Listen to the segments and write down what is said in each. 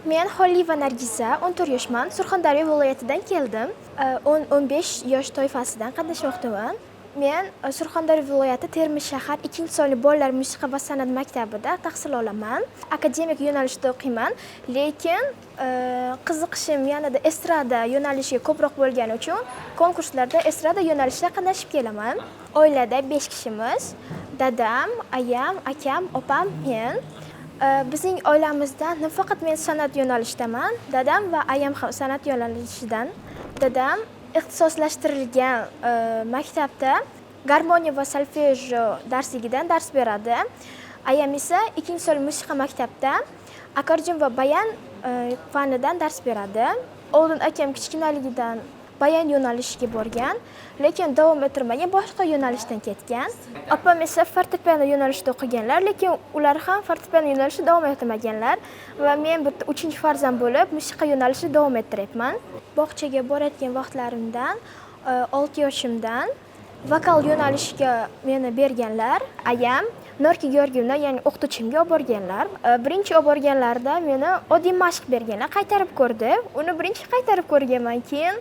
Men Xoliyeva Nargiza, 14 yoshman, Surxondaryo viloyatidan keldim. 10-15 yosh toifasidan qatnashmoqdaman. Men Surxondaryo viloyati Termiz shahar 2-sonli bolalar musiqa va san'at maktabida tahsil olaman. Akademik yo'nalishda o'qiyman, lekin qiziqishim yanada estrada yo'nalishiga ko'proq bo'lgani uchun konkurslarda estrada yo'nalishida qatnashib kelaman. Oilada 5 kishimiz: dadam, ayam, akam, opam, men. Bizning oilamizda nafaqat men san'at yo'nalishidaman, dadam va ayam ham san'at yo'nalishidan. Dadam ixtisoslashtirilgan maktabda garmoniya va solfejo darsligidan dars beradi. Ayam esa 2-sonli musiqa maktabda akkordeon va bayan fanidan dars beradi. Oldin akam kichkinaligidan bayan yo'nalishiga borgan, lekin davom ettirmagan, boshqa yo'nalishdan ketgan. Opam esa fortepiano yo'nalishida o'qiganlar, lekin ular ham fortepiano yo'nalishida davom ettirmaganlar va men bitta uchinchi farzand bo'lib musiqa yo'nalishida davom ettiryapman. Bog'chaga borayotgan vaqtlarimdan, 6 yoshimdan vokal yo'nalishiga meni berganlar. Ayam Norka Georgiyevna, ya'ni o'qituvchimga olib borganlar. Birinchi olib borganlarida meni oddiy mashq berganlar, qaytarib ko'rdi. Uni birinchi qaytarib ko'rganman, keyin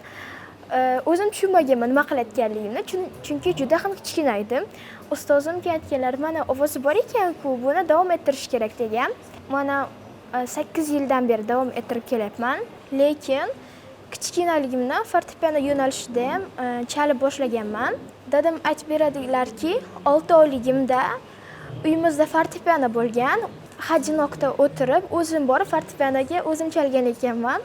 o'zim tushunmaganman nima qilayotganligimni, chunki juda ham kichkina edim. Ustozim aytganlar, mana ovozi bor ekan-ku, buni davom ettirish kerak degan. Mana 8 yildan beri davom ettirib kelyapman. Lekin kichkinaligimdan fortepiano yo'nalishida ham chalib boshlaganman. Dadam aytib beradilarki, 6 oyligimda uyimizda fortepiano bo'lgan. Hajinokda o'tirib, o'zim borib fortepianoga o'zim chalgan ekanman.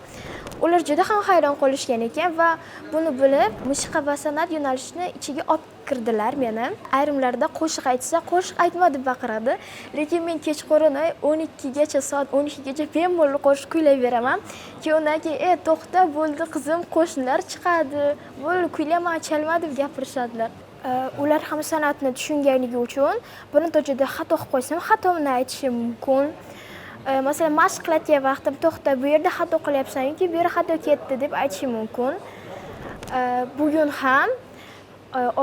Ular juda ham hayron qolishgan ekan va buni bilib, musiqa va san'at yo'nalishini ichiga olib kirdilar meni. Ayrimlarda qo'shiq aytsa, qo'shiq aytma deb baqiradi. Lekin men kechqurun 12gacha, soat 12gacha bemalol qo'shiq kuylayveraman. Keyin undan keyin, to'xta, bo'ldi qizim, qo'shnilar chiqadi. Bo'ldi, kuylama, chalma deb gapirishadilar. Ular ham san'atni tushunganligi uchun bironta joyda xato qilib qo'ysam, xatomni aytishim mumkin. Masalan, mashq qilayotgan vaqtim, to'xta, bu yerda xato qilyapsan yoki bu yerda xato ketdi deb aytishim mumkin. Bugun ham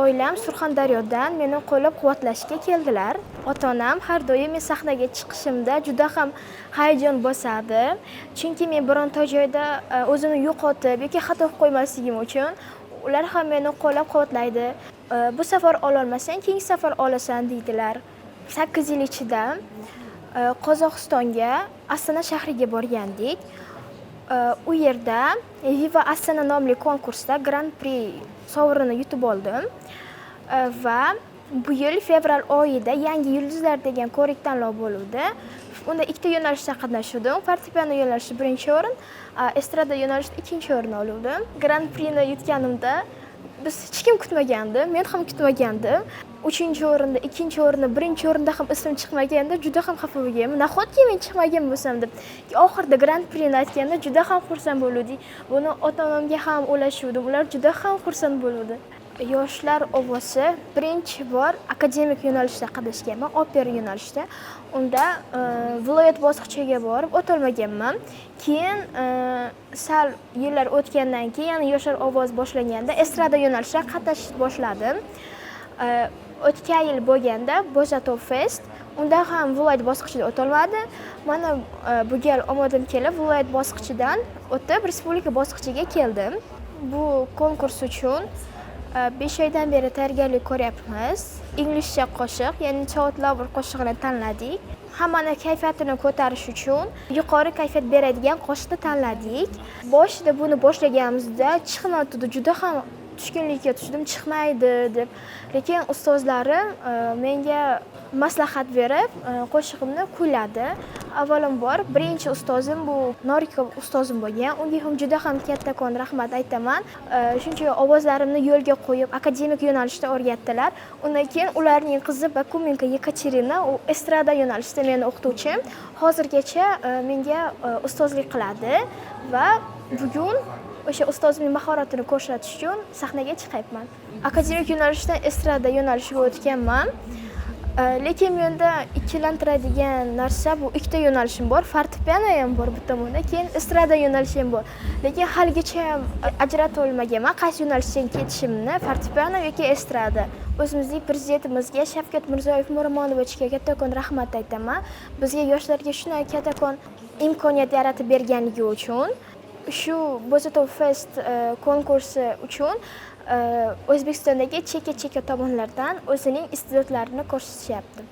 oilam Surxondaryodan meni qo'llab-quvvatlashga keldilar. Ota-onam har doim men sahnaga chiqishimda juda ham hayajon bosadi. Chunki men bironta joyda o'zimni yo'qotib yoki xato qilib qo'ymasligim uchun ular ham meni qo'llab-quvvatlaydi. Bu safar ololmasang, keyingi safar olasan deydilar. 8 yil ichida Qozog'istonga, Astana shahriga borgandik. U yerda Viva Astana nomli konkursda Gran-pri sovrinini yutib oldim. Va bu yil fevral oyida Yangi yulduzlar degan ko'rik tanlov bo'luvdi. Unda ikkita yo'nalishda qatnashdim. Fortepiano yo'nalishida birinchi o'rin, estrada yo'nalishida ikkinchi o'rin oldim. Gran-prini yutganimda biz hech kim kutmagandi, men ham kutmagandim. Uchinchi o'rinda, ikkinchi o'rinda, birinchi o'rinda ham ismim chiqmaganda juda ham xafa bo'lganman. Nahotki men chiqmagan bo'lsam deb. Oxirida Gran-prini aytganda juda ham xursand bo'luvdik. Buni ota-onamga ham ulashuvdim. Ular juda ham xursand bo'luvdi. Yoshlar ovozi birinchi bor akademik yo'nalishda qatnashganman, opera yo'nalishida. Unda viloyat bosqichiga borib o'tolmaganman. Keyin sal yillar o'tgandan keyin, ya'ni yoshlar ovozi boshlanganda estrada yo'nalishida qatnashishni boshladim. O'tgan yil bo'lganda Bo'zatov Fest, unda ham viloyat bosqichida o'tolmadi. Mana bu gal omadim kelib viloyat bosqichidan o'tib respublika bosqichiga keldim. Bu konkurs uchun 5 oydan beri tayyorgarlik ko'ryapmiz. Inglizcha qo'shiq, ya'ni Child Lover qo'shig'ini tanladik. Hammani kayfiyatini ko'tarish uchun yuqori kayfiyat beradigan qo'shiqni tanladik. Boshida buni boshlaganimizda chiqmayotdi, juda ham tushkunlikka tushdim, chiqmaydi deb. Lekin ustozlarim menga maslahat berib, qo'shig'imni kuyladi. Avvalambor birinchi ustozim bu Norika ustozim bo'lgan. Unga ham juda ham kattakon rahmat aytaman. Shuncha ovozlarimni yo'lga qo'yib, akademik yo'nalishda o'rgatdilar. Undan keyin ularning qizi Bakumenko Yekaterina, u estrada yo'nalishida meni o'qituvchim. Hozirgacha menga ustozlik qiladi va bugun o'sha ustozimning mahoratini ko'rsatish uchun sahnaga chiqyapman. Akademik yo'nalishdan estrada yo'nalishiga o'tganman. Lekin menda ikkilantiradigan narsa bu ikkita yo'nalishim bor. Fortepiano ham bor bu tomonda, keyin estrada yo'nalishi ham bor. Lekin haligacha ham ajrata olmaganman qaysi yo'nalishdan ketishimni, fortepiano yoki estrada. O'zimizning prezidentimizga Shavkat Mirziyoyev Miromonovichga kattakon rahmat aytaman. Bizga, yoshlarga shunday kattakon Imkoniyat yaratib berganligi uchun, shu Bo'zatov Fest konkursi uchun O'zbekistondagi chekka chekka tomonlardan o'zining iste'dodlarini ko'rsatishyapti.